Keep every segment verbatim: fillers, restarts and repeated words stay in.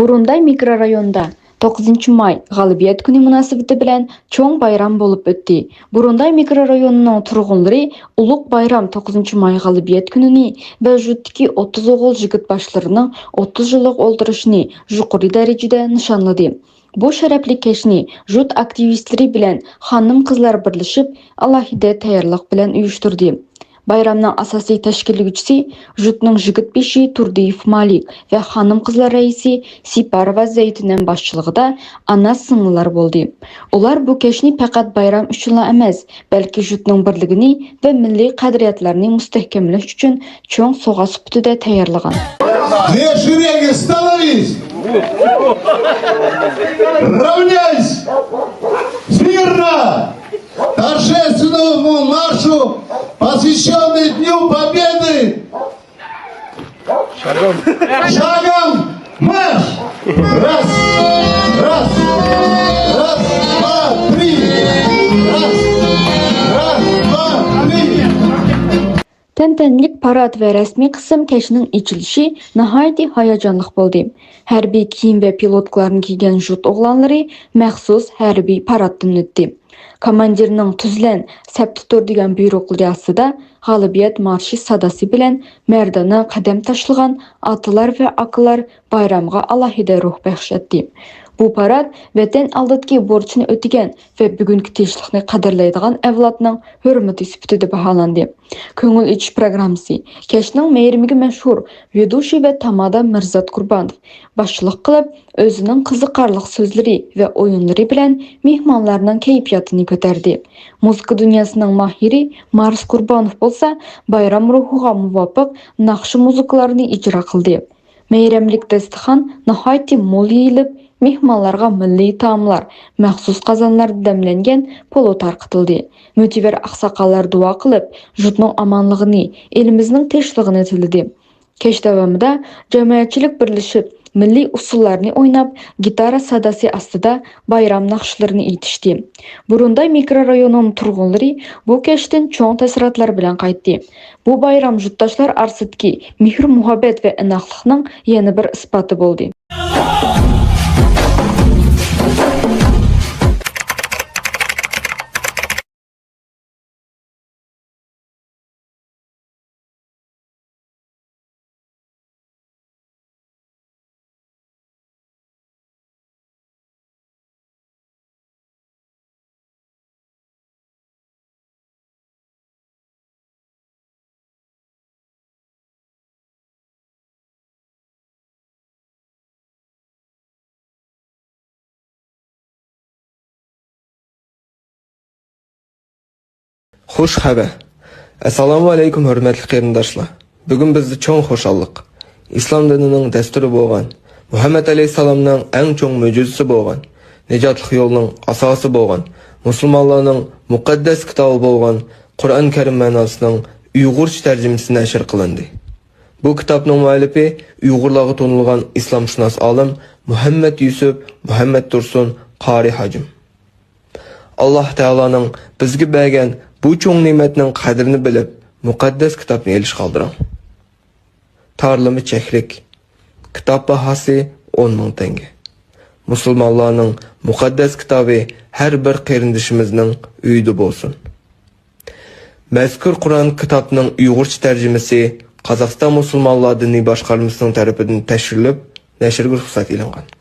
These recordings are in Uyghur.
بۇرۇنداي مىكرورايونىدا توققۇزىنچى ماي غالىبىيەت كۈنى مۇناسىۋىتى بىلەن چوڭ بايرام بولۇپ ئۆتتى. بۇرۇنداي مىكرورايونىنىڭ تۇرغۇنلىرى ئۇلۇغ بايرام توققۇزىنچى ماي غالىبىيەت كۈنىنى ۋە ژۇتتىكى ئوتتۇز ئوغۇل يىگىت باشلىرىنىڭ ئوتتۇز يىللىق ئولتۇرۇشىنى يۇقىرى دەرىجىدە نىشانلىدى. بۇ شەرەپلىك كەچنى ژۇت ئاكتىۋىستلىرى بىلەن خانىم-قىزلار بىرلىشىپ، ئالاھىدە تەييارلىق بىلەن ئۇيۇشتۇردى. بايرامنىڭ ئاساسىي تەشكىللىگۈچىسى ژۇتنىڭ يىگىت بېشى تۇردىيېف مالىك ۋە خانىم-قىزلار رەئىسى سىپاروۋا زەيتۇنەم باشچىلىقىدا ئانا-سىڭىللار بولدى. ئۇلار بۇ كەچنى پەقەت بايرام ئۈچۈنلا ئەمەس، بەلكى ژۇتنىڭ بىرلىكىنى ۋە مىللىي قەدرىيەتلەرنى مۇستەھكەملەش ئۈچۈن چوڭ سوۋغا سۈپىتىدە تەييارلىغان. Движение, становись! Равняйсь! Смирно! Торжественному маршу, посвящённый Дню Победы! Шагом марш! Раз, раз, раз, два, три! Раз, раз, два, три! تەنتەنىلىك پارات ۋە رەسمىي قىسىم كەچنىڭ ئېچىلىشى ناھايىتى ھاياجانلىق بولدى. ھەربىي كىيىم ۋە پىلوتكىلارنى كىيگەن ژۇت ئوغلانلىرى مەخسۇس ھەربىي پاراتتىن ئۆتتى. كوماندىرنىڭ «تۈزلەن، سەپتە تۇر» دېگەن بۇيرۇقلىرى ئاستىدا غالىبىيەت مارشى ساداسى بىلەن مەردانە قەدەم تاشلىغان ئاتىلار ۋە ئاكىلار بايرامغا ئالاھىدە روھ بەخش ئەتتى. بۇ پارات ۋەتەن ئالدىدىكى بورچىنى ئۆتىگەن ۋە بۈگۈنكى تىنچلىقنى قەدىرلەيدىغان ئەۋلادنىڭ ھۆرمىتى سۈپىتىدە باھالاندى. كۆڭۈل ئېچىش پروگراممىسى كەچنىڭ مېيرىمىگە مەشھۇر ۋېدۇشى ۋە تامادا مىرزات قۇربانوف باشچىلىق قىلىپ، ئۆزىنىڭ قىزىقارلىق سۆزلىرى ۋە ئويۇنلىرى بىلەن مېھمانلارنىڭ كەيپىياتىنى كۆتەردى. مۇزىكا دۇنياسىنىڭ ماھىرى مارس قۇربانوف بولسا بايرام روھىغا مۇۋاپىق ناخشا-مۇزىكىلارنى ئىجرا قىلدى. مەيرەملىك داستىخان ناھايىتى مول يېيىلىپ، مېھمانلارغا مىللىي تائاملار، مەخسۇس قازانلاردا دەملەنگەن پولۇ تارقىتىلدى. مۆتىۋەر ئاقساقاللار دۇئا قىلىپ، ژۇتنىڭ ئامانلىقىنى، ئېلىمىزنىڭ تىنچلىقىنى تىلىدى. كەچ داۋامىدا جامائەتچىلىك بىرلىشىپ، مىللىي ئۇسسۇللارنى ئويناپ، گىتارا ساداسى ئاستىدا بايرام ناخشىلىرىنى ئېيتىشتى. بۇرۇنداي مىكرورايونىنىڭ تۇرغۇنلىرى بۇ كەچتىن چوڭ تەسىراتلار بىلەن قايتتى. بۇ بايرام ژۇتداشلار ئارىسىدىكى مېھىر-مۇھەببەت ۋە ئىناقلىقنىڭ يەنە بىر ئىسپاتى بولدى. خۇش خەۋەر. ئەسسالامۇ ئەلەيكۇم، ھۆرمەتلىك قېرىنداشلار! بۈگۈن بىزدە چوڭ خۇشاللىق. ئىسلام دىنىنىڭ دەستۇرى بولغان، مۇھەممەد ئەلەيھىسسالامنىڭ ئەڭ چوڭ مۆجىزىسى بولغان، نىجاتلىق يولنىڭ ئاساسى بولغان، مۇسۇلمانلارنىڭ مۇقەددەس كىتابى بولغان قۇرئان كەرىم مەناسىنىڭ ئۇيغۇرچە تەرجىمىسى نەشر قىلىندى. بۇ كىتابنىڭ مۇئەللىپى ئۇيغۇرلارغا تونۇلغان ئىسلامشۇناس ئالىم مۇھەممەد يۈسۈپ مۇھەممەد تۇرسۇن قارى ھاجىم. ئاللاھ تائالانىڭ بىزگە بەرگەن بۇ چوڭ نېمەتنىڭ قەدرىنى بىلىپ، مۇقەددەس كىتابنى ئېلىشقا ئالدىراڭ. تارلىما چەكلىك. كىتاب باھاسى ئون مىڭ تەڭگە. مۇسۇلمانلارنىڭ مۇقەددەس كىتابى ھەر بىر قېرىندىشىمىزنىڭ ئۆيىدە بولسۇن. مەزكۇر قۇرئان كىتابنىڭ ئۇيغۇرچە تەرجىمىسى قازاقىستان مۇسۇلمانلار دىنىي باشقارمىسىنىڭ تەرىپىدىن تەشرىلىپ، نەشرگە رۇخسەت ئېلىنغان.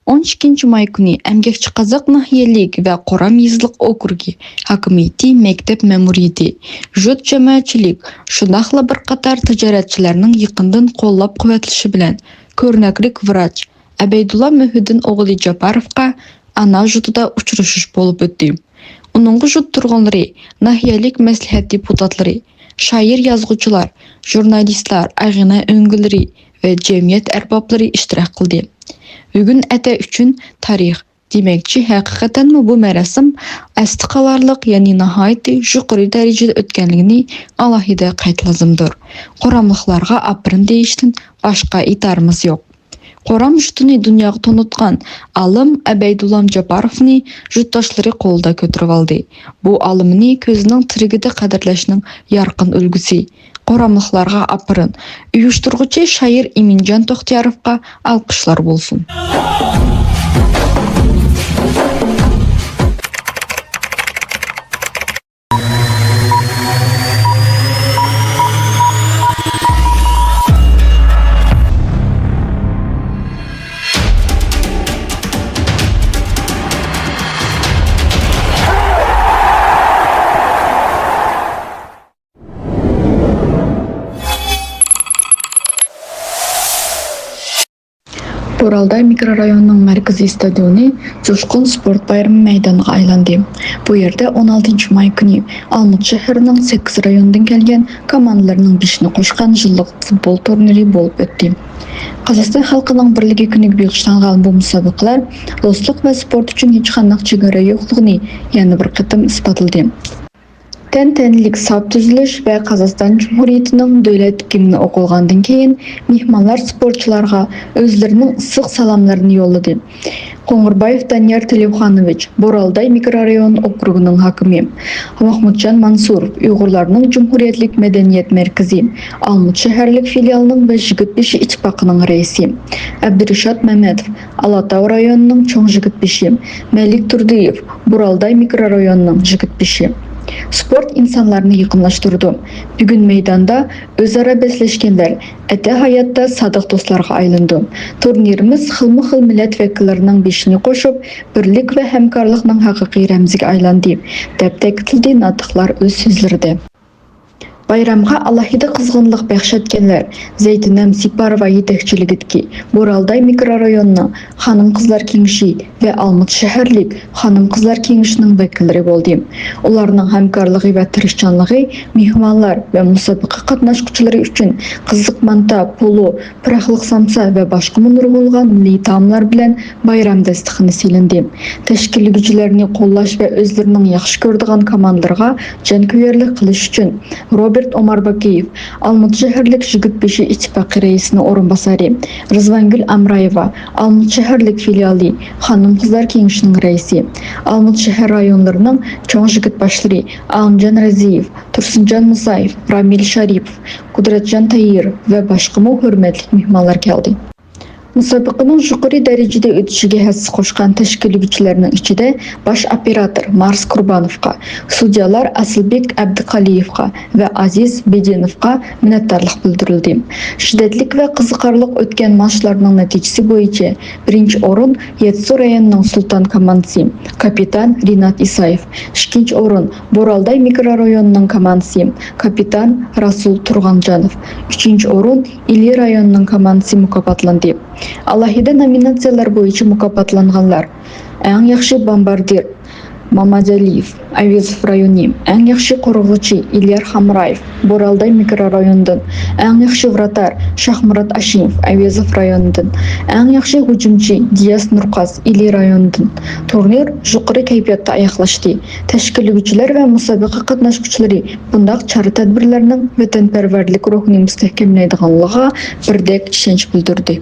ئون ئىككىنچى ماي كۈنى ئەمگەكچى قازاق ناھىيەلىك ۋە قورام يېزىلىق ئوكرۇگى ھاكىمىيىتى، مەكتەپ مەمۇرىيىتى، ژۇت جامائەتچىلىك، شۇنداقلا بىر قاتار تىجارەتچىلەرنىڭ يېقىندىن قوللاپ-قۇۋۋەتلىشى بىلەن كۆرنەكلىك ۋراچ ئەبەيدۇللا مۆھىدىن ئوغلى جاپاروفقا ئانا ژۇتىدا ئۇچرىشىش بولۇپ ئۆتتى. ئۇنىڭغا ژۇت تۇرغۇنلىرى، ناھىيەلىك مەسلىھەت دېپۇتاتلىرى، شائىر-يازغۇچىلار، ژۇرنالىستلار، ئەغىنە ئۆڭگۈلىرى ۋە جەمئىيەت ئەربابلىرى ئىشتىراك قىلدى. بۈگۈن ئەتە ئۈچۈن تارىخ، دېمەكچى، ھەقىقەتەنمۇ بۇ مەراسىم ئەستە قالارلىق، يەنى ناھايىتى يۇقىرى دەرىجىدە ئۆتكەنلىكىنى ئالاھىدە قەيت لازىمدۇر. قوراملىقلارغا ئاپىرىن دېيىشتىن باشقا ئېيتارىمىز يوق. قورام ژۇتىنى دۇنياغا تونۇتقان ئالىم ئەبەيدۇللام جاپاروفنى ژۇتداشلىرى قولىدا كۆتۈرۈۋالدى. بۇ ئالىمنى كۆزىنىڭ تىرىگىدە قەدىرلەشنىڭ يارقىن ئۈلگىسى، قوراملىقلارغا ئاپىرىن. ئۇيۇشتۇرغۇچى شائىر ئىمىنجان توختىياروفقا ئالقىشلار بولسۇن. بورالداي مىكرورايونىنىڭ مەركىزىي ئىستادىيونى جۇشقۇن سپورت بايرىمى مەيدانىغا ئايلاندى. بۇ يەردە ئون ئالتىنچى ماي كۈنى ئالمۇتا شەھىرىنىڭ سەككىز رايونىدىن كەلگەن كوماندىلارنىڭ بېشىنى قوشقان يىللىق فۇتبول تۇرنىرى بولۇپ ئۆتتى. قازاقىستان خەلقىنىڭ بىرلىكى كۈنىگە بېغىشلانغان بۇ مۇسابىقىلەر دوستلۇق ۋە سپورت ئۈچۈن ھېچقانداق چېگرا يوقلۇقىنى يەنە بىر قېتىم ئىسپاتلىدى. تەنتەنىلىك ساپ تۈزۈلۈش ۋە قازاقىستان جۇمھۇرىيىتىنىڭ دۆلەت گىمنى ئوقۇلغاندىن كېيىن، مېھمانلار سپورتچىلارغا ئۆزلىرىنىڭ ئىسسىق سالاملىرىنى يوللىدى. قوڭۇربايېۋ دانىيار تېلېۋخانوۋىچ، بورالداي مىكرورايون ئوكرۇگىنىڭ ھاكىمى، ماخمۇتجان مانسۇروف، ئۇيغۇرلارنىڭ جۇمھۇرىيەتلىك مەدەنىيەت مەركىزى، ئالمۇتا شەھەرلىك فىلىيالىنىڭ ۋە يىگىت بېشى ئىتتىپاقىنىڭ رەئىسى، ئابدۇرىشات مەمەتوف، ئالاتاۋ رايونىنىڭ چوڭ يىگىت بېشى، مەلىك تۇردىيېۋ، بورالداي مىكرورايونىنىڭ يىگىت بېشى. سپورت ئىنسانلارنى يېقىنلاشتۇرىدۇ. بۈگۈن مەيداندا ئۆزئارا بەسلەشكەنلەر ئەتە ھاياتتا سادىق دوستلارغا ئايلىنىدۇ. تۇرنىرىمىز خىلمۇ خىل مىللەت ۋەكىللىرىنىڭ بېشىنى قوشۇپ، بىرلىك ۋە ھەمكارلىقنىڭ ھەقىقىي رەمزىگە ئايلاندى، دەپ تەكىتلىدى ناتىقلار ئۆز سۆزلىرىدە. بايرامغا ئالاھىدە قىزغىنلىق بەخش ئەتكەنلەر زەيتۇنەم سىپاروۋا يېتەكچىلىكىدىكى بورالداي مىكرورايونىنىڭ خانىم-قىزلار كېڭىشى ۋە ئالمۇتا شەھەرلىك خانىم-قىزلار كېڭىشىنىڭ ۋەكىللىرى بولدى. ئۇلارنىڭ ھەمكارلىقى ۋە تىرىشچانلىقى مېھمانلار ۋە مۇسابىقە قاتناشقۇچىلىرى ئۈچۈن قىزىق مانتا، پولۇ، پىراقلىق سامسا ۋە باشقىمۇ نۇرغۇنلىغان مىللىي تائاملار بىلەن بايرام داستىخىنى سېلىندى. تەشكىللىگۈچىلەرنى قوللاش ۋە ئۆزلىرىنىڭ ياخشى كۆرىدىغان كوماندىلىرىغا جانكۆيەرلىك قىلىش ئۈچۈن روبېرت ئومارباكىيېف، ئالمۇتا شەھەرلىك يىگىت بېشى ئىتتىپاقى رەئىسىنىڭ ئورۇنباسارى، رىزۋانگۈل ئامرايېۋا، ئالمۇتا شەھەرلىك فىلىيالى خانىم-قىزلار كېڭىشىنىڭ رەئىسى، ئالمۇتا شەھەر رايونلىرىنىڭ چوڭ يىگىت باشلىرى ئالىمجان رەزىيېۋ، تۇرسۇنجان مۇسايېف، رامىل شارىپوف، قۇدرەتجان تايىر ۋە باشقىمۇ ھۆرمەتلىك مېھمانلار كەلدى. مۇسابىقىنىڭ يۇقىرى دەرىجىدە ئۆتۈشىگە ھەسسە قوشقان تەشكىللىگۈچىلەرنىڭ ئىچىدە باش ئوپېراتور مارس قۇربانوفقا، سۇديالار ئاسىلبېك ئەبدىقالىيېۋقا ۋە ئازىز بېدىنوفقا مىننەتدارلىق بىلدۈرۈلدى. شىددەتلىك ۋە قىزىقارلىق ئۆتكەن ماتچلارنىڭ نەتىجىسى بويىچە بىرىنچى ئورۇن يەتتىسۇ رايونىنىڭ سۇلتان كوماندىسى، كاپىتان رىنات ئىسايېف، ئىككىنچى ئورۇن بورالداي مىكرورايونىنىڭ كوماندىسى، كاپىتان راسۇل تۇرغانجانوف، ئۈچىنچى ئورۇن ئىلى رايونىنىڭ كوماندىسى مۇكاپاتلاندى. ئالاھىدە نومىناتسىيەلەر بويىچە مۇكاپاتلانغانلار: ئەڭ ياخشى بومباردىر مامادەلىيېف، ئەۋەزوف رايونى، ئەڭ ياخشى قورغىغۇچى ئېلىيار خامرايېف، بورالداي مىكرورايونىدىن، ئەڭ ياخشى ۋراتار شاھمۇرات ئاشىموف، ئەۋەزوف رايونىدىن، ئەڭ ياخشى ھۇجۇمچى دىياس نۇرقاس، ئىلى رايونىدىن. تۇرنىر يۇقىرى كەيپىياتتا ئاياغلاشتى. تەشكىللىگۈچىلەر ۋە مۇسابىقە قاتناشقۇچىلىرى بۇنداق چارە-تەدبىرلەرنىڭ ۋەتەنپەرۋەرلىك روھىنى مۇستەھكەملەيدىغانلىقىغا بىردەك ئىشەنچ بىلدۈردى.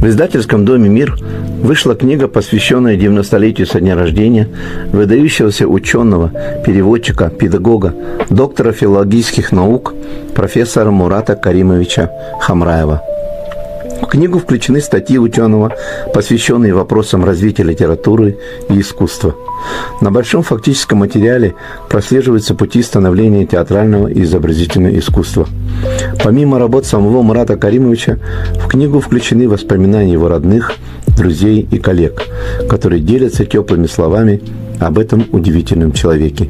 В издательском доме «Мир» вышла книга, посвящённая девяностолетию со дня рождения выдающегося учёного, переводчика, педагога, доктора филологических наук, профессора Мурата Каримовича Хамраева. В книгу включены статьи учёного, посвящённые вопросам развития литературы и искусства. На большом фактическом материале прослеживаются пути становления театрального и изобразительного искусства. Помимо работ самого Мурата Каримовича, в книгу включены воспоминания его родных, друзей и коллег, которые делятся тёплыми словами об этом удивительном человеке.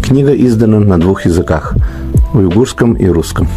Книга издана на двух языках: уйгурском и русском.